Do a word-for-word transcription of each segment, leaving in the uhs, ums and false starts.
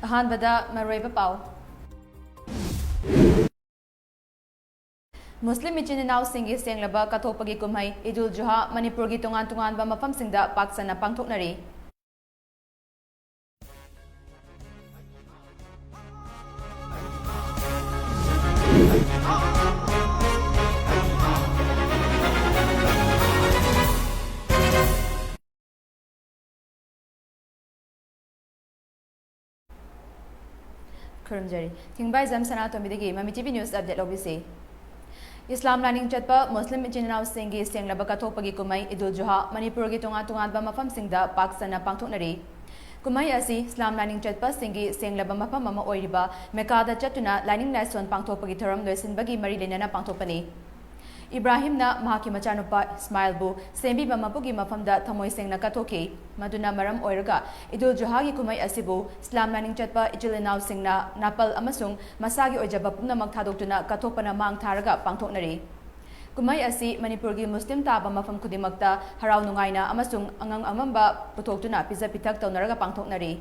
ꯑꯍꯥꯟꯕꯗ ꯃꯔꯨꯑꯣꯏꯕ ꯄꯥꯎ꯫ ꯃꯨꯁꯂꯤꯝ ꯏꯆꯤꯟ ꯏꯅꯥꯎꯁꯤꯡꯒꯤ ꯁꯦꯡꯂꯕ ꯀꯠꯊꯣꯛꯄꯒꯤ ꯀꯨꯝꯍꯩ ꯏꯗꯨꯜ ꯖꯨꯍꯥ ꯃꯅꯤꯄꯨꯔꯒꯤ ꯇꯣꯉꯥꯟ ꯇꯣꯉꯥꯟꯕ ꯃꯐꯝꯁꯤꯡꯗ ꯄꯥꯛ ꯁꯟꯅ ꯄꯥꯡꯊꯣꯛꯅꯔꯤ꯫ ꯈꯨꯔꯨꯝꯖꯔꯤ꯫ ꯊꯤꯡꯕꯥꯏꯖꯝ ꯁꯅꯥꯇꯣꯝꯕꯤꯗꯒꯤ ꯃꯃꯤ ꯇꯤ ꯚꯤ news update ꯂꯧꯕꯤꯁꯤ꯫ ꯏꯁꯂꯥꯝ ꯂꯥꯏꯅꯤꯡ ꯆꯠꯄ ꯃꯨꯁꯂꯤꯝ ꯏꯆꯤꯟ ꯏꯅꯥꯎꯁꯤꯡꯒꯤ ꯁꯦꯡꯂꯕ ꯀꯠꯊꯣꯛꯄꯒꯤ ꯀꯨꯝꯍꯩ ꯏꯗꯨꯜ ꯖꯨꯍꯥ ꯃꯅꯤꯄꯨꯔꯒꯤ ꯇꯣꯉꯥꯟ ꯇꯣꯉꯥꯟꯕ ꯃꯐꯝꯁꯤꯡꯗ ꯄꯥꯛ ꯁꯟꯅ ꯄꯥꯡꯊꯣꯛꯅꯔꯤ꯫ ꯀꯨꯝꯍꯩ ꯑꯁꯤ ꯏꯁꯂꯥꯝ ꯂꯥꯏꯅꯤꯡ ꯆꯠꯄꯁꯤꯡꯒꯤ ꯁꯦꯡꯂꯕ ꯃꯐꯝ ꯑꯃ ꯑꯣꯏꯔꯤꯕ ꯃꯦꯀꯥꯗ ꯆꯠꯇꯨꯅ ꯂꯥꯏꯅꯤꯡ ꯂꯥꯏꯁꯣꯟ ꯄꯥꯡꯊꯣꯛꯄꯒꯤ ꯊꯧꯔꯝ ꯂꯣꯏꯁꯤꯟꯕꯒꯤ ꯃꯔꯤ ꯂꯩꯅꯅ ꯄꯥꯡꯊꯣꯛꯄꯅꯤ꯫ ꯏꯕ꯭ꯔꯥꯍꯤꯝꯅ ꯃꯍꯥꯛꯀꯤ ꯃꯆꯥꯅꯨꯄꯥ ꯏꯁꯃꯥꯏꯜꯕꯨ ꯁꯦꯝꯕꯤꯕ ꯃꯄꯨꯒꯤ ꯃꯐꯝꯗ ꯊꯃꯣꯏ ꯁꯦꯡꯅ ꯀꯠꯊꯣꯛꯈꯤ꯫ ꯃꯗꯨꯅ ꯃꯔꯝ ꯑꯣꯏꯔꯒ ꯏꯗꯨꯜ ꯖꯨꯍꯥꯒꯤ ꯀꯨꯝꯍꯩ ꯑꯁꯤꯕꯨ ꯏꯁꯂꯥꯝ ꯂꯥꯏꯅꯤꯡ ꯆꯠꯄ ꯏꯆꯤꯜ ꯏꯅꯥꯎꯁꯤꯡꯅ ꯅꯥꯄꯜ ꯑꯃꯁꯨꯡ ꯃꯁꯥꯒꯤ ꯑꯣꯏꯖꯕ ꯄꯨꯝꯅꯃꯛ ꯊꯥꯗꯣꯛꯇꯨꯅ ꯀꯠꯊꯣꯛꯄꯅ ꯃꯥꯡ ꯊꯥꯔꯒ ꯄꯥꯡꯊꯣꯛꯅꯔꯤ꯫ ꯀꯨꯝꯍꯩ ꯑꯁꯤ ꯃꯅꯤꯄꯨꯔꯒꯤ ꯃꯨꯁꯂꯤꯝ ꯇꯥꯕ ꯃꯐꯝ ꯈꯨꯗꯤꯡꯃꯛꯇ ꯍꯔꯥꯎ ꯅꯨꯡꯉꯥꯏꯅ ꯑꯃꯁꯨꯡ ꯑꯉꯝ ꯑꯉꯝꯕ ꯄꯨꯊꯣꯛꯇꯨꯅ ꯄꯤꯖ ꯄꯤꯊꯛ ꯇꯧꯅꯔꯒ ꯄꯥꯡꯊꯣꯛꯅꯔꯤ꯫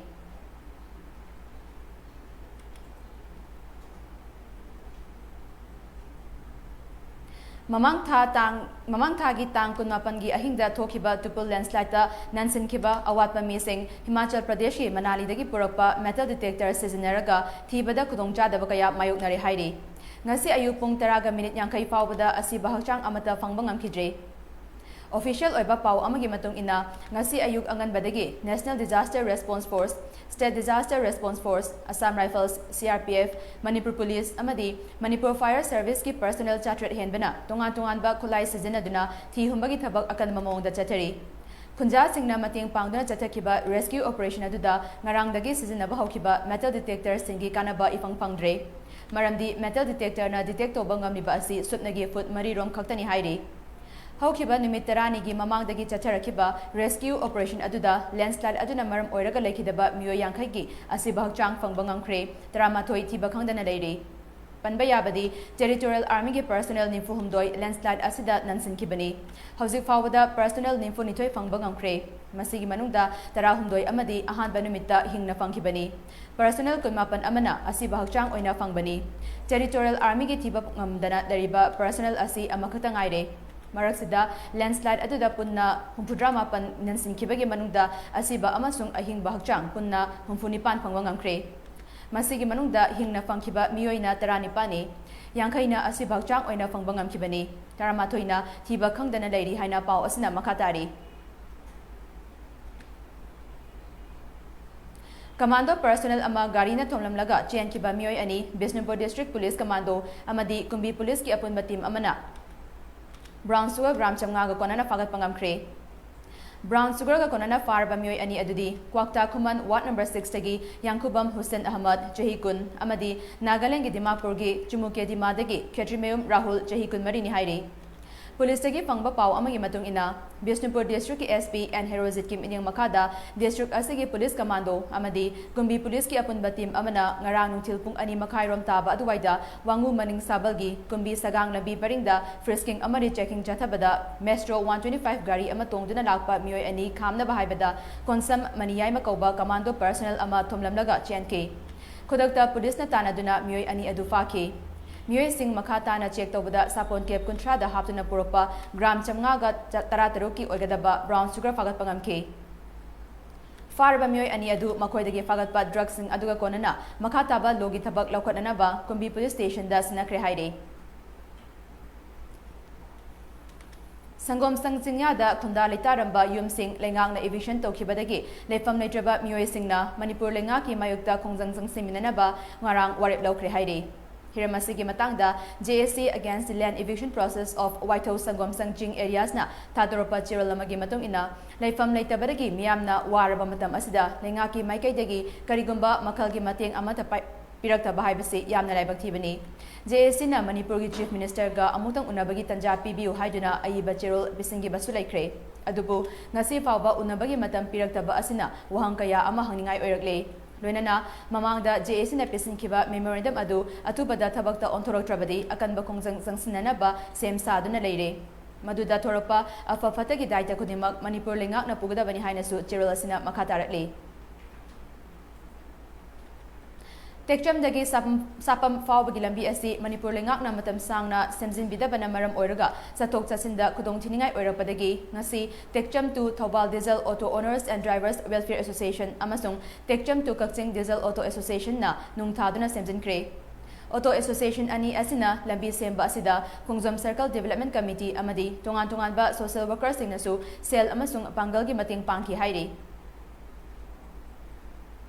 ꯃꯃꯥꯡ ꯊꯥ ꯇꯥꯡ, ꯃꯃꯥꯡ ꯊꯥꯒꯤ ꯇꯥꯡ ꯀꯨꯟꯃꯥꯄꯟꯒꯤ ꯑꯍꯤꯡꯗ ꯊꯣꯛꯈꯤꯕ ꯇꯨꯄꯨꯜ ꯂꯦꯟꯁꯂꯥꯏꯠꯇ ꯅꯟꯁꯤꯟꯈꯤꯕ ꯑꯋꯥꯠꯄ ꯃꯤꯁꯤꯡ ꯍꯤꯃꯥꯆꯜ ꯄ꯭ꯔꯗꯦꯁꯀꯤ ꯃꯅꯥꯂꯤꯗꯒꯤ ꯄꯨꯔꯛꯄ ꯃꯦꯇꯜ ꯗꯤꯇꯦꯛꯇꯔ ꯁꯤꯖꯤꯟꯅꯔꯒ ꯊꯤꯕꯗ ꯈꯨꯗꯣꯡꯆꯥꯗꯕ ꯀꯌꯥ ꯃꯥꯌꯣꯛꯅꯔꯦ ꯍꯥꯏꯔꯤ꯫ ꯉꯁꯤ ꯑꯌꯨꯛ ꯄꯨꯡ ꯇꯔꯥꯒ ꯃꯤꯅꯤꯠ ꯌꯥꯡꯈꯩ ꯐꯥꯎꯕꯗ ꯑꯁꯤꯕ ꯍꯛꯆꯥꯡ ꯑꯃꯠꯇ ꯐꯪꯕ ꯉꯝꯈꯤꯗ꯭ꯔꯤ꯫ ꯑꯣꯐꯤꯁꯤꯌꯦꯜ ꯑꯣꯏꯕ ꯄꯥꯎ ꯑꯃꯒꯤ ꯃꯇꯨꯡ ꯏꯟꯅ, ꯉꯁꯤ ꯑꯌꯨꯛ ꯑꯉꯟꯕꯗꯒꯤ National Disaster Response Force, State Disaster Response Force, Assam Rifles, C R P F, Manipur police ꯑꯃꯗꯤ ꯃꯅꯤꯄꯨꯔ ꯐꯥꯌꯔ ꯁꯔꯚꯤꯁꯀꯤ ꯄꯔꯁꯣꯅꯦꯜ ꯆꯥꯇ꯭ꯔꯦꯠ ꯍꯦꯟꯕꯅ ꯇꯣꯉꯥꯟ ꯇꯣꯉꯥꯟꯕ ꯈꯨꯠꯂꯥꯏ ꯁꯤꯖꯤꯟꯅꯗꯨꯅ ꯊꯤ ꯍꯨꯝꯕꯒꯤ ꯊꯕꯛ ꯑꯀꯟꯕ ꯃꯑꯣꯡꯗ ꯆꯠꯊꯔꯤ꯫ ꯈꯨꯟꯖꯥꯁꯤꯡꯅ ꯃꯇꯦꯡ ꯄꯥꯡꯗꯨꯅ ꯆꯠꯊꯈꯤꯕ ꯔꯦꯁꯀ꯭ꯌꯨ ꯑꯣꯄꯔꯦꯁꯟ ꯑꯗꯨꯗ ꯉꯔꯥꯡꯗꯒꯤ ꯁꯤꯖꯤꯟꯅꯕ ꯍꯧꯈꯤꯕ ꯃꯦꯇꯜ ꯗꯤꯇꯦꯛꯇꯔꯁꯤꯡꯒꯤ ꯀꯥꯟꯅꯕ ꯏꯐꯪ ꯐꯪꯗ꯭ꯔꯦ꯫ ꯃꯔꯝꯗꯤ ꯃꯦꯇꯜ ꯗꯤꯇꯦꯛꯇꯔꯅ ꯗꯤꯇꯦꯛ ꯇꯧꯕ ꯉꯝꯂꯤꯕ ꯑꯁꯤ ꯁꯨꯞꯅꯒꯤ ꯐꯨꯠ ꯃꯔꯤꯔꯣꯝ ꯈꯛꯇꯅꯤ ꯍꯥꯏꯔꯤ꯫ ꯍꯧꯈꯤꯕ ꯅꯨꯃꯤꯠ ꯇꯔꯥꯅꯤꯒꯤ ꯃꯃꯥꯡꯗꯒꯤ ꯆꯠꯊꯔꯛꯈꯤꯕ ꯔꯦꯁꯀ꯭ꯌꯨ ꯑꯣꯄꯔꯦꯁꯟ ꯑꯗꯨꯗ ꯂꯦꯟꯁꯂꯥꯏꯠ ꯑꯗꯨꯅ ꯃꯔꯝ ꯑꯣꯏꯔꯒ ꯂꯩꯈꯤꯗꯕ ꯃꯤꯑꯣꯏ ꯌꯥꯡꯈꯩꯒꯤ ꯑꯁꯤꯕ ꯍꯛꯆꯥꯡ ꯐꯪꯕ ꯉꯝꯈ꯭ꯔꯦ, ꯇꯔꯥꯃꯥꯊꯣꯏ ꯊꯤꯕ ꯈꯪꯗꯅ ꯂꯩꯔꯤ꯫ ꯄꯟꯕ ꯌꯥꯕꯗꯤ, Territorial Armyꯒꯤ personnel ꯅꯤꯐꯨ ꯍꯨꯝꯗꯣꯏ landslide ꯑꯁꯤꯗ ꯅꯟꯁꯤꯟꯈꯤꯕꯅꯤ꯫ ꯍꯧꯖꯤꯛ ꯐꯥꯎꯕꯗ personnel ꯅꯤꯐꯨ ꯅꯤꯊꯣꯏ ꯐꯪꯕ ꯉꯝꯈ꯭ꯔꯦ꯫ ꯃꯁꯤꯒꯤ ꯃꯅꯨꯡꯗ ꯇꯔꯥꯍꯨꯝꯗꯣꯏ ꯑꯃꯗꯤ ꯑꯍꯥꯟꯕ ꯅꯨꯃꯤꯠꯇ ꯍꯤꯡꯅ ꯐꯪꯈꯤꯕꯅꯤ꯫ Personnel ꯀꯨꯟꯃꯥꯄꯟ ꯑꯃꯅ ꯑꯁꯤꯕ ꯍꯛꯆꯥꯡ ꯑꯣꯏꯅ ꯐꯪꯕꯅꯤ꯫ Territorial Armyꯒꯤ ꯊꯤꯕ ꯉꯝꯗꯅ ꯂꯩꯔꯤꯕ personnel ꯑꯁꯤ ꯑꯃꯈꯛꯇ ꯉꯥꯏꯔꯦ꯫ ꯃꯔꯛꯁꯤꯗ, landslide ꯑꯗꯨꯗ ꯄꯨꯟꯅ ꯍꯨꯝꯐꯨꯇꯔꯥ ꯃꯥꯄꯟ ꯅꯟꯁꯤꯟꯈꯤꯕꯒꯤ ꯃꯅꯨꯡꯗ ꯑꯁꯤꯕ ꯑꯃꯁꯨꯡ ꯑꯍꯤꯡꯕ ꯍꯛꯆꯥꯡ ꯄꯨꯟꯅ ꯍꯨꯝꯐꯨ ꯅꯤꯄꯥꯟ ꯐꯪꯕ ꯉꯝꯈ꯭ꯔꯦ꯫ ꯃꯁꯤꯒꯤ ꯃꯅꯨꯡꯗ ꯍꯤꯡꯅ ꯐꯪꯈꯤꯕ ꯃꯤꯑꯣꯏꯅ ꯇꯔꯥꯅꯤꯄꯥꯟꯅꯤ꯫ ꯌꯥꯡꯈꯩꯅ ꯑꯁꯤꯕ ꯍꯛꯆꯥꯡ ꯑꯣꯏꯅ ꯐꯪꯕ ꯉꯝꯈꯤꯕꯅꯤ꯫ ꯇꯔꯥꯃꯥꯊꯣꯏꯅ ꯊꯤꯕ ꯈꯪꯗꯅ ꯂꯩꯔꯤ ꯍꯥꯏꯅ ꯄꯥꯎ ꯑꯁꯤꯅ ꯃꯈꯥ ꯇꯥꯔꯤ꯫ Commando personnel ꯑꯃ ꯒꯥꯔꯤꯅ ꯊꯣꯝꯂꯝꯂꯒ ꯆꯦꯟꯈꯤꯕ ꯃꯤꯑꯣꯏ ꯑꯅꯤ, ꯕꯤꯁꯅꯨꯄꯨꯔ District Police Commando ꯑꯃꯗꯤ ꯀꯨꯝꯕꯤ Policeꯀꯤ ꯑꯄꯨꯟꯕ team ꯑꯃꯅ Brown Sugar gram ꯆꯥꯝꯃꯉꯥꯒ ꯀꯣꯟꯅꯅ ꯐꯥꯒꯠꯄ ꯉꯝꯈ꯭ꯔꯦ꯫ Brown Sugarꯒ ꯀꯣꯟꯅꯅ ꯐꯥꯔꯕ ꯃꯤꯑꯣꯏ ꯑꯅꯤ ꯑꯗꯨꯗꯤ ꯀ꯭ꯋꯥꯛꯇꯥ ꯈꯨꯃꯟ Ward number sixꯇꯒꯤ ꯌꯥꯡꯈꯨꯕꯝ ꯍꯨꯁꯦꯟ ꯑꯍꯃꯗ, ꯆꯍꯤ ꯀꯨꯟ, ꯑꯃꯗꯤ ꯅꯥꯒꯥꯂꯦꯟꯒꯤ ꯗꯤꯃꯥꯄꯨꯔꯒꯤ ꯆꯨꯃꯨꯀꯦꯗꯤꯃꯥꯗꯒꯤ ꯈꯦꯇ꯭ꯔꯤꯃꯌꯨꯝ ꯔꯥꯍꯨꯜ, ꯆꯍꯤ ꯀꯨꯟꯃꯔꯤꯅꯤ ꯍꯥꯏꯔꯤ꯫ Policeꯇꯒꯤ ꯐꯪꯕ ꯄꯥꯎ ꯑꯃꯒꯤ ꯃꯇꯨꯡ ꯏꯟꯅ, ꯕꯤꯁꯅꯨꯄꯨꯔ Districtꯀꯤ SP ꯑꯦꯟ ꯍꯦꯔꯣꯖꯤꯠꯀꯤ ꯃꯤꯠꯌꯦꯡ ꯃꯈꯥꯗ District ꯑꯁꯤꯒꯤ Police Commando ꯑꯃꯗꯤ ꯀꯨꯝꯕꯤ Policeꯀꯤ ꯑꯄꯨꯟꯕ team ꯑꯃꯅ ꯉꯔꯥꯡ ꯅꯨꯡꯊꯤꯜ ꯄꯨꯡ ꯑꯅꯤ ꯃꯈꯥꯏꯔꯣꯝ ꯇꯥꯕ ꯑꯗꯨꯋꯥꯏꯗ ꯋꯥꯉꯨ ꯃꯅꯤꯡ ꯁꯥꯕꯜꯒꯤ ꯀꯨꯝꯕꯤ ꯁꯒꯥꯡ ꯂꯝꯕꯤ ꯄꯔꯤꯡꯗ frisking ꯑꯃꯗꯤ checking ꯆꯠꯊꯕꯗ Maestro one twenty five ꯒꯥꯔꯤ ꯑꯃ ꯇꯣꯡꯗꯨꯅ ꯂꯥꯛꯄ ꯃꯤꯑꯣꯏ ꯑꯅꯤ ꯈꯥꯝꯅꯕ ꯍꯥꯏꯕꯗ ꯀꯣꯟꯁꯝ ꯃꯅꯤꯌꯥꯏꯃ ꯀꯧꯕ Commando personnel ꯑꯃ ꯊꯣꯝꯂꯝꯂꯒ ꯆꯦꯟꯈꯤ꯫ ꯈꯨꯗꯛꯇ Policeꯅ ꯇꯥꯟꯅꯗꯨꯅ ꯃꯤꯑꯣꯏ ꯑꯅꯤ ꯑꯗꯨ ꯐꯥꯈꯤ꯫ ꯃꯤꯑꯣꯏꯁꯤꯡ ꯃꯈꯥ ꯇꯥꯅ check ꯇꯧꯕꯗ ꯁꯥꯄꯣꯟ cab ꯀꯨꯟꯊ꯭ꯔꯥꯗ ꯍꯥꯞꯇꯨꯅ ꯄꯨꯔꯛꯄ gram ꯆꯥꯝꯃꯉꯥꯒ ꯇꯔꯥꯇꯔꯨꯛꯀꯤ ꯑꯣꯏꯒꯗꯕ brown sugar ꯐꯥꯒꯠꯄ ꯉꯝꯈꯤ꯫ ꯐꯥꯔꯕ ꯃꯤꯑꯣꯏ ꯑꯅꯤ ꯑꯗꯨ ꯃꯈꯣꯏꯗꯒꯤ ꯐꯥꯒꯠꯄ drugꯁꯤꯡ ꯑꯗꯨꯒ ꯀꯣꯟꯅꯅ ꯃꯈꯥ ꯇꯥꯕ lawꯒꯤ ꯊꯕꯛ ꯂꯧꯈꯠꯅꯅꯕ ꯀꯨꯝꯕꯤ Police Stationꯗ ꯁꯤꯟꯅꯈ꯭ꯔꯦ ꯍꯥꯏꯔꯤ꯫ ꯁꯪꯒꯣꯝꯁꯪ ꯆꯤꯡꯌꯥꯗ ꯈꯨꯟꯗꯥ ꯂꯩꯇꯥꯔꯝꯕ ꯌꯨꯝꯁꯤꯡ ꯂꯩꯉꯥꯛꯅ eviction ꯇꯧꯈꯤꯕꯗꯒꯤ ꯂꯩꯐꯝ ꯂꯩꯇ꯭ꯔꯕ ꯃꯤꯑꯣꯏꯁꯤꯡꯅ ꯃꯅꯤꯄꯨꯔ ꯂꯩꯉꯥꯛꯀꯤ ꯃꯥꯌꯣꯛꯇ ꯈꯣꯡꯖꯪ ꯆꯪꯁꯤꯟꯃꯤꯟꯅꯅꯕ ꯉꯔꯥꯡ ꯋꯥꯔꯦꯞ ꯂꯧꯈ꯭ꯔꯦ ꯍꯥꯏꯔꯤ꯫ ꯍꯤꯔꯝ ꯑꯁꯤꯒꯤ ꯃꯇꯥꯡꯗ J A C Against the Land Eviction Process of ꯋꯥꯏꯊꯧ ꯁꯪꯒꯣꯝꯁꯪ ꯆꯤꯡ areasꯅ ꯊꯥꯗꯣꯔꯛꯄ ꯆꯦꯔꯣꯜ ꯑꯃꯒꯤ ꯃꯇꯨꯡ ꯏꯟꯅ, ꯂꯩꯐꯝ ꯂꯩꯇꯕꯗꯒꯤ ꯃꯤꯌꯥꯝꯅ ꯋꯥꯔꯕ ꯃꯇꯝ ꯑꯁꯤꯗ ꯂꯩꯉꯥꯛꯀꯤ ꯃꯥꯏꯀꯩꯗꯒꯤ ꯀꯔꯤꯒꯨꯝꯕ ꯃꯈꯜꯒꯤ ꯃꯇꯦꯡ ꯑꯃꯠꯇ ꯄꯥꯏ-, ꯄꯤꯔꯛꯇꯕ ꯍꯥꯏꯕꯁꯤ ꯌꯥꯝꯅ ꯂꯥꯏꯕꯛ ꯊꯤꯕꯅꯤ꯫ J A Cꯅ ꯃꯅꯤꯄꯨꯔꯒꯤ Chief Ministerꯒ ꯑꯃꯨꯛꯇꯪ ꯎꯅꯕꯒꯤ ꯇꯟꯖꯥ ꯄꯤꯕꯤꯌꯨ ꯍꯥꯏꯗꯨꯅ ꯑꯏꯕ ꯆꯦꯔꯣꯜ ꯄꯤꯁꯤꯟꯈꯤꯕꯁꯨ ꯂꯩꯈ꯭ꯔꯦ꯫ ꯑꯗꯨꯕꯨ ꯉꯁꯤ ꯐꯥꯎꯕ ꯎꯅꯕꯒꯤ ꯃꯇꯝ ꯄꯤꯔꯛꯇꯕ ꯑꯁꯤꯅ ꯋꯥꯍꯪ ꯀꯌꯥ ꯑꯃ ꯍꯪꯅꯤꯡꯉꯥꯏ ꯑꯣꯏꯔꯛꯂꯦ꯫ ꯂꯣꯏꯅꯅ ꯃꯃꯥꯡꯗ ꯖꯦ ꯑꯦ ꯁꯤꯅ ꯄꯤꯁꯤꯟꯈꯤꯕ ꯃꯦꯃꯣꯔꯦꯟꯗꯝ ꯑꯗꯨ ꯑꯊꯨꯕꯗ ꯊꯕꯛꯇ ꯑꯣꯟꯊꯣꯔꯛꯇ꯭ꯔꯕꯗꯤ ꯑꯀꯟꯕ ꯈꯣꯡꯖꯪ ꯆꯪꯁꯤꯟꯅꯅꯕ ꯁꯦꯝ ꯁꯥꯗꯨꯅ ꯂꯩꯔꯦ꯫ ꯃꯗꯨꯗ ꯊꯣꯔꯛꯄ ꯑꯐ ꯐꯠꯇꯒꯤ ꯗꯥꯏꯇ ꯈꯨꯗꯤꯡꯃꯛ ꯃꯅꯤꯄꯨꯔ ꯂꯩꯉꯥꯛꯅ ꯄꯨꯒꯗꯕꯅꯤ ꯍꯥꯏꯅꯁꯨ ꯆꯦꯔꯣꯜ ꯑꯁꯤꯅ ꯃꯈꯥ ꯇꯥꯔꯛꯂꯤ꯫ ꯇꯦꯛꯆꯝꯗꯒꯤ ꯁꯥꯄꯝ ꯁꯥꯄꯝ ꯐꯥꯎꯕꯒꯤ ꯂꯝꯕꯤ ꯑꯁꯤ ꯃꯅꯤꯄꯨꯔ ꯂꯩꯉꯥꯛꯅ ꯃꯇꯝ ꯁꯥꯡꯅ ꯁꯦꯝꯖꯤꯟꯕꯤꯗꯕꯅ ꯃꯔꯝ ꯑꯣꯏꯔꯒ ꯆꯠꯊꯣꯛ ꯆꯠꯁꯤꯟꯗ ꯈꯨꯗꯣꯡꯊꯤꯅꯤꯡꯉꯥꯏ ꯑꯣꯏꯔꯛꯄꯗꯒꯤ ꯉꯁꯤ ꯇꯦꯛꯆꯝ to Thoubal Diesel Auto Owners and Drivers Welfare Association ꯑꯃꯁꯨꯡ ꯇꯦꯛꯆꯝ to ꯀꯛꯆꯤꯡ Diesel Auto Associationꯅ ꯅꯨꯡ ꯊꯥꯗꯨꯅ ꯁꯦꯝꯖꯤꯟꯈ꯭ꯔꯦ꯫ ꯑꯣꯇꯣ ꯑꯦꯁꯣꯁꯤꯌꯦꯁꯟ ꯑꯅꯤ ꯑꯁꯤꯅ ꯂꯝꯕꯤ ꯁꯦꯝꯕ ꯑꯁꯤꯗ ꯈꯣꯡꯖꯣꯝ ꯁꯔꯀꯜ ꯗꯤꯕꯦꯂꯞꯃꯦꯟ ꯀꯃꯤꯇꯤ ꯑꯃꯗꯤ ꯇꯣꯉꯥꯟ ꯇꯣꯉꯥꯟꯕ ꯁꯣꯁꯤꯌꯦꯜ ꯋꯥꯔꯀꯔꯁꯤꯡꯅꯁꯨ ꯁꯦꯜ ꯑꯃꯁꯨꯡ ꯄꯥꯡꯒꯜꯒꯤ ꯃꯇꯦꯡ ꯄꯥꯡꯈꯤ ꯍꯥꯏꯔꯤ꯫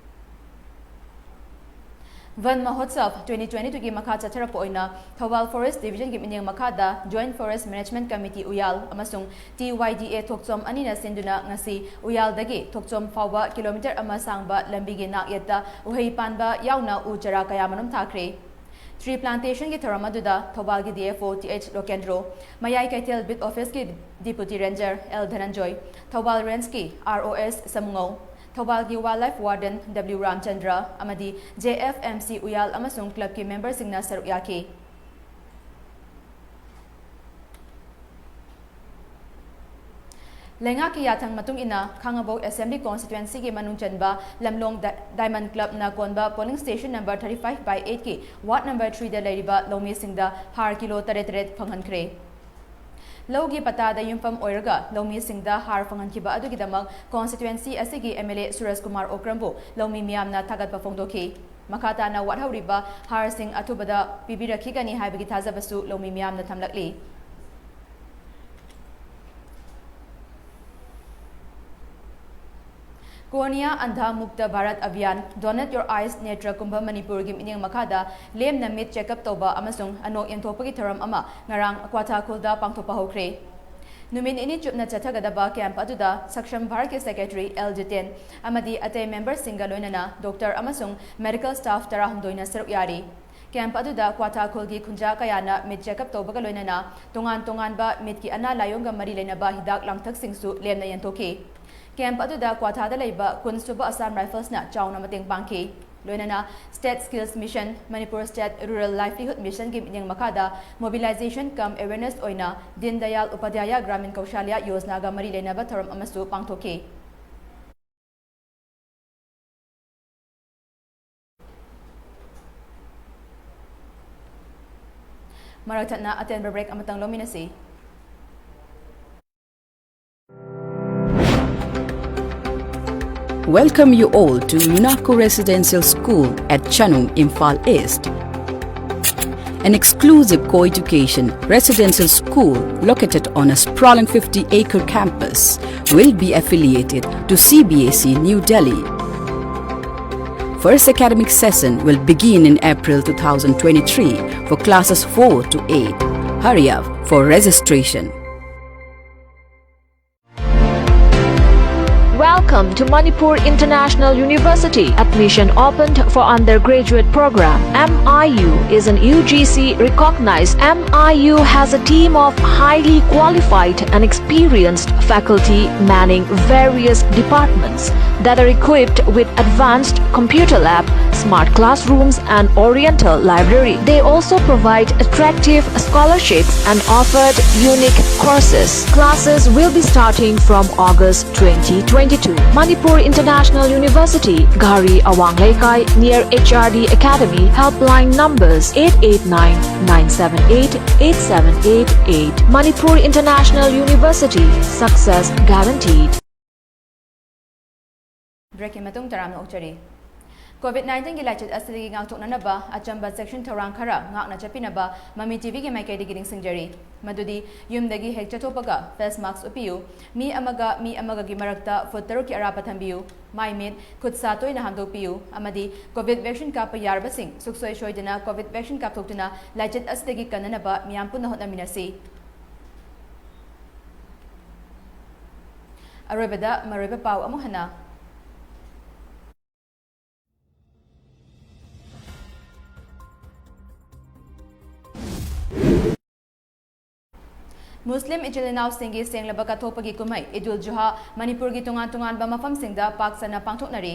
ꯚꯟ ꯃꯍꯣꯠꯁꯕ twenty twenty twoꯒꯤ ꯃꯈꯥ ꯆꯠꯊꯔꯛꯄ ꯑꯣꯏꯅ ꯊꯧꯕꯥꯜ ꯐꯣꯔꯦꯁ ꯗꯤꯕꯤꯖꯟꯒꯤ ꯃꯤꯠꯌꯦꯡ ꯃꯈꯥꯗ Joint Forest Management Committee ꯎꯌꯥꯜ ꯑꯃꯁꯨꯡ T Y D A ꯊꯣꯛꯆꯣꯝ ꯑꯅꯤꯅ ꯁꯤꯟꯗꯨꯅ ꯉꯁꯤ ꯎꯌꯥꯜꯗꯒꯤ ꯊꯣꯛꯆꯣꯝ ꯐꯥꯎꯕ ꯀꯤꯂꯣꯃꯤꯇꯔ ꯑꯃ ꯁꯥꯡꯕ ꯂꯝꯕꯤꯒꯤ ꯅꯥꯛꯌꯦꯠꯇ ꯎꯍꯩ ꯄꯥꯟꯕ ꯌꯥꯎꯅ ꯎ ꯆꯥꯔꯥ ꯀꯌꯥꯃꯔꯨꯝ ꯊꯥꯈ꯭ꯔꯦ꯫ Tree plantationꯒꯤ ꯊꯧꯔꯝ ꯑꯗꯨꯗ ꯊꯧꯕꯥꯜꯒꯤ D F O T H ꯂꯣꯀꯦꯟꯗ꯭ꯔꯣ, ꯃꯌꯥꯏ ꯀꯩꯊꯦꯜ Beat Officeꯀꯤ Deputy Ranger L ꯙꯅꯟꯖꯣꯏ, Thoubal ꯔꯦꯟꯖꯀꯤ R O S ꯁꯃꯨꯉꯧ, ꯊꯧꯕꯥꯜꯒꯤ Wildlife Warden W ꯔꯥꯝꯆꯟꯗ꯭ꯔ ꯑꯃꯗꯤ J F M C ꯎꯌꯥꯜ ꯑꯃꯁꯨꯡ ꯀ꯭ꯂꯕꯀꯤ ꯃꯦꯝꯕꯔꯁꯤꯡꯅ ꯁꯔꯨꯛ ꯌꯥꯈꯤ꯫ ꯂꯩꯉꯥꯛꯀꯤ ꯌꯥꯊꯪ ꯃꯇꯨꯡ ꯏꯟꯅ ꯈꯥꯉꯕꯣꯛ Assembly Constituencyꯒꯤ ꯃꯅꯨꯡ ꯆꯟꯕ ꯂꯝꯂꯣꯡ ꯗꯥ-, Diamond Clubꯅ ꯀꯣꯟꯕ polling station number thirty five by eightꯀꯤ ward number threeꯗ ꯂꯩꯔꯤꯕ ꯂꯧꯃꯤꯁꯤꯡꯗ ꯍꯥꯔ ꯀꯤꯂꯣ ꯇꯔꯦꯠ ꯇꯔꯦꯠ ꯐꯪꯍꯟꯈ꯭ꯔꯦ꯫ ꯂꯧꯒꯤ ꯄꯇꯥꯗ ꯌꯨꯝꯐꯝ ꯑꯣꯏꯔꯒ ꯂꯧꯃꯤꯁꯤꯡꯗ ꯍꯥꯔ ꯐꯪꯍꯟꯈꯤꯕ ꯑꯗꯨꯒꯤꯗꯃꯛ constituency ꯑꯁꯤꯒꯤ M L A ꯁꯨꯔꯖ ꯀꯨꯃꯥꯔ ꯑꯣꯀ꯭ꯔꯝꯕꯨ ꯂꯧꯃꯤ ꯃꯤꯌꯥꯝꯅ ꯊꯥꯒꯠꯄ ꯐꯣꯡꯗꯣꯛꯈꯤ꯫ ꯃꯈꯥ ꯇꯥꯅ ꯋꯥꯠꯍꯧꯔꯤꯕ ꯍꯥꯔꯁꯤꯡ ꯑꯊꯨꯕꯗ ꯄꯤꯕꯤꯔꯛꯈꯤꯒꯅꯤ ꯍꯥꯏꯕꯒꯤ ꯊꯥꯖꯕꯁꯨ ꯂꯧꯃꯤ ꯃꯤꯌꯥꯝꯅ ꯊꯝꯂꯛꯂꯤ꯫ Cornea Andha Mukta Bharat Abhiyan, Donate Your Eyes, Netra Kumbh ꯃꯅꯤꯄꯨꯔꯒꯤ ꯃꯤꯠꯌꯦꯡ ꯃꯈꯥꯗ ꯂꯦꯝꯅ ꯃꯤꯠ check up ꯇꯧꯕ ꯑꯃꯁꯨꯡ ꯑꯅꯣꯛ ꯌꯦꯟꯊꯣꯛꯄꯒꯤ ꯊꯧꯔꯝ ꯑꯃ ꯉꯔꯥꯡ ꯀ꯭ꯋꯥꯊꯥꯈꯨꯜꯗ ꯄꯥꯡꯊꯣꯛꯄ ꯍꯧꯈ꯭ꯔꯦ꯫ ꯅꯨꯃꯤꯠ ꯅꯤꯅꯤ ꯆꯨꯞꯅ ꯆꯠꯊꯒꯗꯕ camp ꯑꯗꯨꯗ ꯁꯛꯁꯝ ꯚꯥꯔꯠꯀꯤ secretary L ꯖꯤꯇꯦꯟ ꯑꯃꯗꯤ ꯑꯇꯩ memberꯁꯤꯡꯒ ꯂꯣꯏꯅꯅ doctor ꯑꯃꯁꯨꯡ medical staff ꯇꯔꯥꯍꯨꯝꯗꯣꯏꯅ ꯁꯔꯨꯛ ꯌꯥꯔꯤ꯫ Camp ꯑꯗꯨꯗ ꯀ꯭ꯋꯥꯊꯥꯈꯨꯜꯒꯤ ꯈꯨꯟꯖꯥ ꯀꯌꯥꯅ ꯃꯤꯠ check up ꯇꯧꯕꯒ ꯂꯣꯏꯅꯅ ꯇꯣꯉꯥꯟ ꯇꯣꯉꯥꯟꯕ ꯃꯤꯠꯀꯤ ꯑꯅꯥ ꯂꯥꯏꯌꯣꯡꯒ ꯃꯔꯤ ꯂꯩꯅꯕ ꯍꯤꯗꯥꯛ ꯂꯥꯡꯊꯛꯁꯤꯡꯁꯨ ꯂꯦꯝꯅ ꯌꯦꯟꯊꯣꯛꯈꯤ꯫ ꯀꯦꯝꯞ ꯑꯗꯨꯗ ꯀ꯭ꯋꯥꯊꯥꯗ ꯂꯩꯕ ꯀꯨꯟ ꯁꯨꯕ ꯑꯁꯥꯝ ꯔꯥꯏꯐꯜꯁꯅ ꯆꯥꯎꯅ ꯃꯇꯦꯡ ꯄꯥꯡꯈꯤ꯫ ꯂꯣꯏꯅꯅ State Skills Mission, Manipur State Rural Livelihood Missionꯒꯤ ꯃꯤꯠꯌꯦꯡ ꯃꯈꯥꯗ Mobilization cum Awareness ꯑꯣꯏꯅ Deen Dayal Upadhyaya Gramin Kaushalya Yojanaꯒ ꯃꯔꯤ ꯂꯩꯅꯕ ꯊꯧꯔꯝ ꯑꯃꯁꯨ ꯄꯥꯡꯊꯣꯛꯈꯤ꯫ ꯃꯔꯛ ꯊꯠꯅ ꯑꯇꯦꯟꯕ ꯕ꯭ꯔꯦꯛ ꯑꯃꯇꯪ ꯂꯧꯃꯤꯟꯅꯁꯤ꯫ Welcome you all to UNACO Residential School at Chanung, Imphal East. An exclusive co-education residential school located on a sprawling fifty-acre campus will be affiliated to C B S E New Delhi. First academic session will begin in April two thousand twenty-three for classes four to eight. Hurry up for registration. Welcome to Manipur International University. Admission opened for undergraduate program. M I U is an U G C recognized. M I U has a team of highly qualified and experienced faculty manning various departments that are equipped with advanced computer lab, smart classrooms, and oriental library. They also provide attractive scholarships and offered unique courses. Classes will be starting from August twenty twenty-two. Manipur International University, Ghari Awang Leikai, near H R D Academy. Helpline numbers eight eight nine, nine seven eight, eight seven eight eight. Manipur International University, success guaranteed. ꯕ꯭ꯔꯦꯛꯀꯤ ꯃꯇꯨꯡ ꯇꯔꯥꯝꯅ ꯑꯣꯛꯆꯔꯤ꯫ COVID nineteenꯒꯤ ꯂꯥꯏꯆꯠ ꯑꯁꯤꯗꯒꯤ ꯉꯥꯛꯊꯣꯛꯅꯅꯕ ꯑꯆꯝꯕ ꯆꯦꯛꯁꯤꯟ ꯊꯧꯔꯥꯡ ꯈꯔ ꯉꯥꯛꯅ ꯆꯠꯄꯤꯅꯕ ꯃꯃꯤ ꯇꯤꯚꯤꯒꯤ ꯃꯥꯏꯀꯩꯗꯒꯤ ꯅꯤꯡꯁꯤꯡꯖꯔꯤ꯫ ꯃꯗꯨꯗꯤ ꯌꯨꯝꯗꯒꯤ ꯍꯦꯛ ꯆꯠꯊꯣꯛꯄꯒ face mask ꯎꯞꯄꯤꯌꯨ, ꯃꯤ ꯑꯃꯒ ꯃꯤ ꯑꯃꯒꯒꯤ ꯃꯔꯛꯇ ꯐꯨꯠ ꯇꯔꯨꯛꯀꯤ ꯑꯔꯥꯞꯄ ꯊꯝꯕꯤꯌꯨ, ꯃꯥꯏ ꯃꯤꯠ, ꯈꯨꯠ ꯁꯥ ꯇꯣꯏꯅ ꯍꯥꯝꯗꯣꯛꯄꯤꯌꯨ ꯑꯃꯗꯤ COVID vaccine ꯀꯥꯞꯄ ꯌꯥꯔꯕꯁꯤꯡ ꯁꯨꯡꯁꯣꯏ ꯁꯣꯏꯗꯅ COVID vaccine ꯀꯥꯞꯊꯣꯛꯇꯨꯅ ꯂꯥꯏꯆꯠ ꯑꯁꯤꯗꯒꯤ ꯀꯟꯅꯅꯕ ꯃꯤꯌꯥꯝ ꯄꯨꯟꯅ ꯍꯣꯠꯅꯃꯤꯟꯅꯁꯤ꯫ ꯑꯔꯣꯏꯕꯗ ꯃꯔꯨꯑꯣꯏꯕ ꯄꯥꯎ ꯑꯃꯨꯛ ꯍꯟꯅ꯫ ꯃꯨꯁꯂꯤꯝ ꯏꯆꯤꯜ ꯏꯅꯥꯎꯁꯤꯡꯒꯤ ꯁꯦꯡꯂꯕ ꯀꯠꯊꯣꯛꯄꯒꯤ ꯀꯨꯝꯍꯩ ꯏꯗꯨꯜ ꯖꯨꯍꯥ ꯃꯅꯤꯄꯨꯔꯒꯤ ꯇꯣꯉꯥꯟ ꯇꯣꯉꯥꯟꯕ ꯃꯐꯝꯁꯤꯡꯗ ꯄꯥꯛ ꯁꯟꯅ ꯄꯥꯡꯊꯣꯛꯅꯔꯤ꯫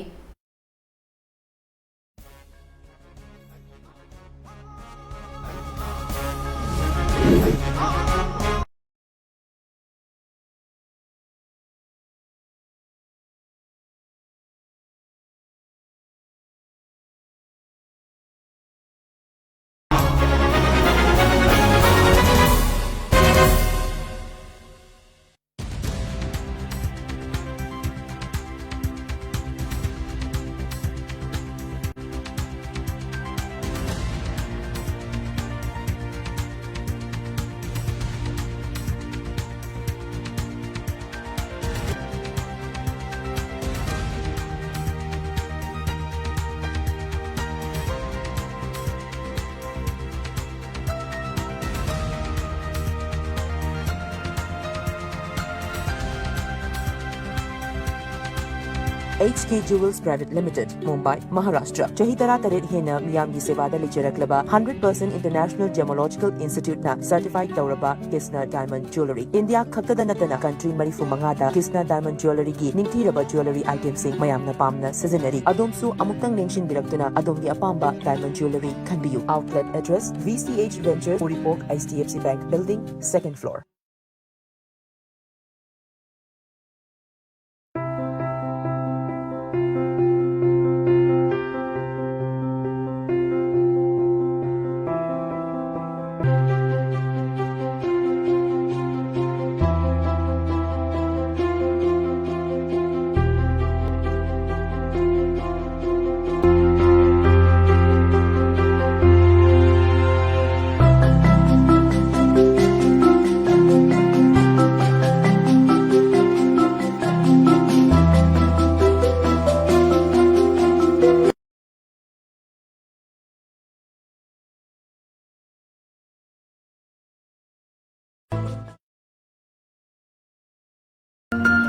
H K Jewels Private Limited, Mumbai, Maharashtra. ꯆꯍꯤ ꯇꯔꯥꯇꯔꯦꯠ ꯍꯦꯟꯅ ꯃꯤꯌꯥꯝꯒꯤ ꯁꯦꯕꯥꯗ ꯂꯩꯖꯔꯛꯂꯕ hundred percent International Gemological Institute ꯅ certify ꯇꯧꯔꯕ Kisna Diamond Jewellery. ꯏꯟꯗꯤꯌꯥ ꯈꯛꯇꯗ ꯅꯠꯇꯅ country ꯃꯔꯤꯐꯨ ꯃꯉꯥꯗ Kisna Diamond Jewellery ꯒꯤ ꯅꯤꯡꯊꯤꯔꯕ jewellery item ꯁꯤꯡ ꯃꯌꯥꯝꯅ ꯄꯥꯝꯅ ꯁꯤꯖꯤꯟꯅꯔꯤ꯫ ꯑꯗꯣꯝꯁꯨ ꯑꯃꯨꯛꯇꯪ ꯂꯦꯡꯁꯤꯟꯕꯤꯔꯛꯇꯨꯅ ꯑꯗꯣꯝꯒꯤ ꯑꯄꯥꯝꯕ diamond jewellery ꯈꯟꯕꯤꯌꯨ꯫ Outlet address: V C H Ventures, Uripok, H D F C Bank Building, second floor.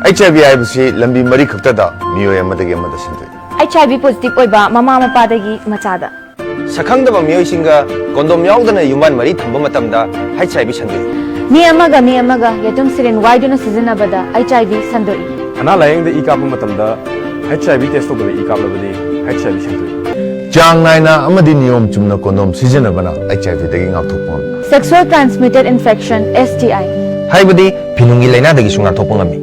H I V ꯍꯥꯏꯕꯁꯤ ꯂꯝꯕꯤ ꯃꯔꯤ ꯈꯛꯇꯗ ꯃꯤꯑꯣꯏ ꯑꯃꯗꯒꯤ ꯑꯃꯗ ꯁꯟꯗꯣꯛꯏ꯫ H I V positive ꯑꯣꯏꯕ ꯃꯃꯥ ꯃꯄꯥꯗꯒꯤ ꯃꯆꯥꯗ꯫ ꯁꯛꯈꯪꯗꯕ ꯃꯤꯑꯣꯏꯁꯤꯡꯒ condom ꯌꯥꯎꯗꯅ ꯌꯨꯝꯕꯥꯟ ꯃꯔꯤ ꯊꯝꯕ ꯃꯇꯝꯗ H I V ꯁꯟꯗꯣꯛꯏ꯫ ꯃꯤ ꯑꯃꯒ ꯃꯤ ꯑꯃꯒ ꯌꯦꯇꯨꯝ ꯁꯤꯔꯤꯟ ꯋꯥꯏꯗꯨꯅ ꯁꯤꯖꯤꯟꯅꯕꯗ HIV ꯁꯟꯗꯣꯛꯏ꯫ ꯑꯅꯥ ꯂꯥꯌꯦꯡꯗ ꯏ ꯀꯥꯞꯄ ꯃꯇꯝꯗ HIV test ꯇꯧꯗꯕ ꯏ ꯀꯥꯞꯂꯕꯗꯤ HIV ꯁꯟꯗꯣꯛꯏ꯫ ꯆꯥꯡ ꯅꯥꯏꯅ ꯑꯃꯗꯤ ꯅꯤꯌꯣꯝ ꯆꯨꯝꯅ ꯀꯣꯟꯗꯣꯝ ꯁꯤꯖꯤꯟꯅꯕꯅ HIV ꯗꯒꯤ ꯉꯥꯛꯊꯣꯛꯄ ꯉꯝꯃꯤ꯫ Sexual transmitted infection, STI꯫ ꯍꯥꯏꯕꯗꯤ ꯐꯤꯅꯨꯡꯒꯤ ꯂꯥꯏꯅꯥꯗꯒꯤꯁꯨ ꯉꯥꯛꯊꯣꯛꯄ ꯉꯝꯃꯤ꯫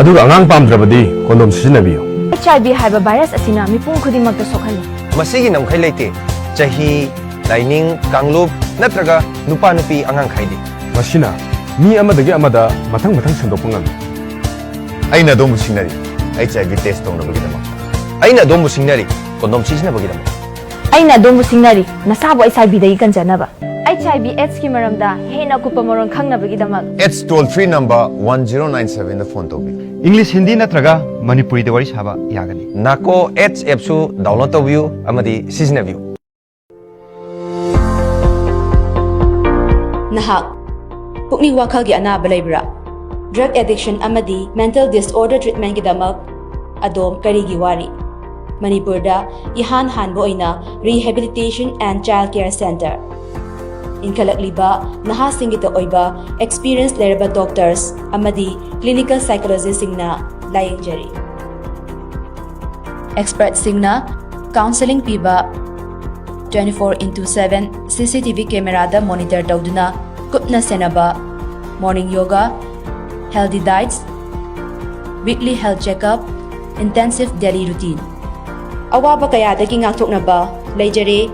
ꯑꯗꯨꯒ ꯑꯉꯥꯡ ꯄꯥꯝꯗ꯭ꯔꯕꯗꯤ ꯀꯣꯟꯗꯣꯝ ꯁꯤꯖꯤꯟꯅꯕꯤꯌꯨ꯫ HIV ꯍꯥꯏꯕ ꯚꯥꯏꯔꯁ ꯑꯁꯤꯅ ꯃꯤꯄꯨꯝ ꯈꯨꯗꯤꯡꯃꯛꯇ ꯁꯣꯛꯍꯜꯂꯤ꯫ ꯃꯁꯤꯒꯤ ꯅꯝꯈꯩ ꯂꯩꯇꯦ꯫ ꯆꯍꯤ, ꯂꯥꯏꯅꯤꯡ, ꯀꯥꯡꯂꯨꯞ ꯅꯠꯇ꯭ꯔꯒ ꯅꯨꯄꯥ ꯅꯨꯄꯤ ꯑꯉꯥꯡ ꯈꯥꯏꯗꯦ꯫ ꯃꯁꯤꯅ ꯃꯤ ꯑꯃꯗꯒꯤ ꯑꯃꯗ ꯃꯊꯪ ꯃꯊꯪ ꯁꯟꯗꯣꯛꯄ ꯉꯝꯃꯤ꯫ ꯑꯩꯅ ꯑꯗꯣꯝꯕꯨ ꯁꯤꯡꯅꯔꯤ, HIV test ꯇꯧꯅꯕꯒꯤꯗꯃꯛ꯫ ꯑꯩꯅ ꯑꯗꯣꯝꯕꯨ ꯁꯤꯡꯅꯔꯤ, ꯀꯣꯟꯗꯣꯝ ꯁꯤꯖꯤꯟꯅꯕꯒꯤꯗꯃꯛ꯫ ꯑꯩꯅ ꯑꯗꯣꯝꯕꯨ ꯁꯤꯡꯅꯔꯤ, ꯅꯁꯥꯕꯨ HIV ꯗꯒꯤ ꯀꯟꯖꯅꯕ꯫ HIV AIDS ꯀꯤ ꯃꯔꯝꯗ ꯍꯦꯟꯅ ꯑꯀꯨꯞꯄ ꯃꯔꯣꯜ ꯈꯪꯅꯕꯒꯤꯗꯃꯛ꯫ AIDS toll free number one zero nine seven ꯗ ꯐꯣꯟ ꯇꯧꯕꯤꯌꯨ꯫ English, Hindi ꯅꯠꯇ꯭ꯔꯒ ꯃꯅꯤꯄꯨꯔꯤꯗ ꯋꯥꯔꯤ ꯁꯥꯕ ꯌꯥꯒꯅꯤ꯫ NACO AIDS app ꯁꯨ download ꯇꯧꯕꯤꯌꯨ ꯑꯃꯗꯤ ꯁꯤꯖꯤꯟꯅꯕꯤꯌꯨ꯫ ꯅꯍꯥꯛ ꯄꯨꯛꯅꯤꯡ ꯋꯥꯈꯜꯒꯤ ꯑꯅꯥꯕ ꯂꯩꯕ꯭ꯔꯥ? Drug addiction ꯑꯃꯗꯤ mental disorder treatment ꯀꯤꯗꯃꯛ ꯑꯗꯣꯝ ꯀꯔꯤꯒꯤ ꯋꯥꯔꯤ? ꯃꯅꯤꯄꯨꯔꯗ ꯏꯍꯥꯟ ꯍꯥꯟꯕ ꯑꯣꯏꯅ Rehabilitation and Child Care Center, ꯏꯟꯈꯠꯂꯛꯂꯤꯕ ꯅꯍꯥꯁꯤꯡꯒꯤꯗ ꯑꯣꯏꯕ experience ꯂꯩꯔꯕ doctors ꯑꯃꯗꯤ clinical psychologist ꯁꯤꯡꯅ ꯂꯥꯌꯦꯡꯖꯔꯤ꯫ Expert ꯁꯤꯡꯅ counselling ꯄꯤꯕ, twenty four into seven CCTV camera ꯗ monitor ꯇꯧꯗꯨꯅ ꯀꯨꯞꯅ ꯁꯦꯟꯅꯕ, morning yoga, healthy diets, weekly health checkup, intensive daily routine꯫ ꯑꯋꯥꯕ ꯀꯌꯥꯗꯒꯤ ꯉꯥꯛꯊꯣꯛꯅꯕ ꯂꯩꯖꯔꯦ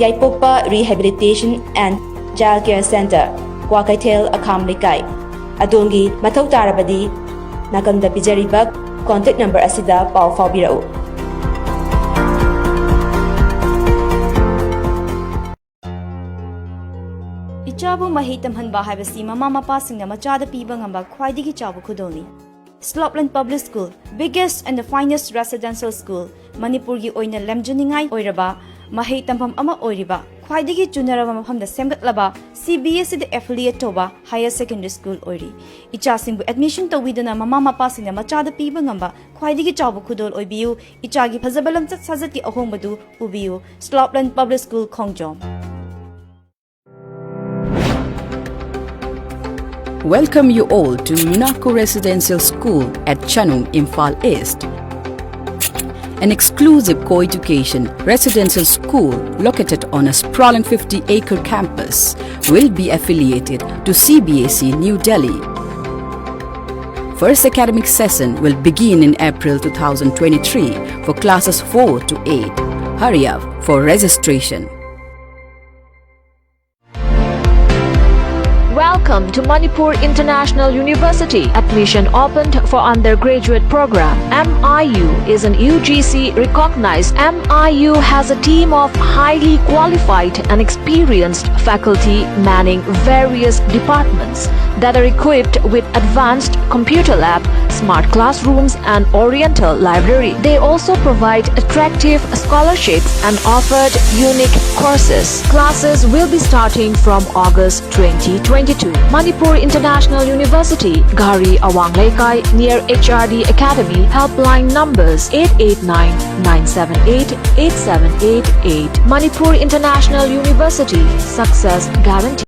ꯌꯥꯏꯄꯣꯛꯄ Rehabilitation and Child Care Center, Kwakeithel, ꯑꯈꯥꯝ ꯂꯩꯀꯥꯏ꯫ ꯑꯗꯣꯝꯒꯤ ꯃꯊꯧ ꯇꯥꯔꯕꯗꯤ ꯅꯥꯀꯟꯗ ꯄꯤꯖꯔꯤꯕ contact number ꯑꯁꯤꯗ ꯄꯥꯎ ꯐꯥꯎꯕꯤꯔꯛꯎ꯫ ꯏꯆꯥꯕꯨ ꯃꯍꯩ ꯇꯝꯍꯟꯕ ꯍꯥꯏꯕꯁꯤ ꯃꯃꯥ ꯃꯄꯥꯁꯤꯡꯅ ꯃꯆꯥꯗ ꯄꯤꯕ ꯉꯝꯕ ꯈ꯭ꯋꯥꯏꯗꯒꯤ ꯆꯥꯎꯕ ꯈꯨꯗꯣꯜꯅꯤ꯫ Slopeland Public School, biggest and the finest residential school, ꯃꯅꯤꯄꯨꯔꯒꯤ ꯑꯣꯏꯅ ꯂꯝꯖꯅꯤꯡꯉꯥꯏ ꯑꯣꯏꯔꯕ ꯃꯍꯩ ꯇꯝꯐꯝ ꯑꯃ ꯑꯣꯏꯔꯤꯕ, ꯈ꯭ꯋꯥꯏꯗꯒꯤ ꯆꯨꯅꯔꯕ ꯃꯐꯝꯗ ꯁꯦꯝꯒꯠꯂꯕ, CBSE ꯗ affiliate ꯇꯧꯕ higher secondary school ꯑꯣꯏꯔꯤ꯫ ꯏꯆꯥꯁꯤꯡꯕꯨ admission ꯇꯧꯕꯤꯗꯨꯅ ꯃꯃꯥ ꯃꯄꯥꯁꯤꯡꯅ ꯃꯆꯥꯗ ꯄꯤꯕ ꯉꯝꯕ ꯈ꯭ꯋꯥꯏꯗꯒꯤ ꯆꯥꯎꯕ ꯈꯨꯗꯣꯜ ꯑꯣꯏꯕꯤꯌꯨ꯫ ꯏꯆꯥꯒꯤ ꯐꯖꯕ ꯂꯝꯆꯠ ꯁꯥꯖꯠꯀꯤ ꯑꯍꯣꯡꯕꯗꯨ ꯎꯕꯤꯌꯨ꯫ Slopeland Public School, Khongjom. Welcome you all to Minako Residential School at Chanung, Imphal East. An exclusive co-education residential school located on a sprawling fifty-acre campus will be affiliated to C B S E New Delhi. First academic session will begin in April two thousand twenty-three for classes four to eight. Hurry up for registration. Welcome to Manipur International University. Admission opened for undergraduate program. M I U is an U G C recognized. M I U has a team of highly qualified and experienced faculty manning various departments that are equipped with advanced computer lab, smart classrooms, and oriental library. They also provide attractive scholarships and offered unique courses. Classes will be starting from August twenty twenty-two. Manipur International University, Ghari Awang Leikai, near H R D Academy. Helpline numbers eight eight nine, nine seven eight, eight seven eight eight. Manipur International University, success guarantee.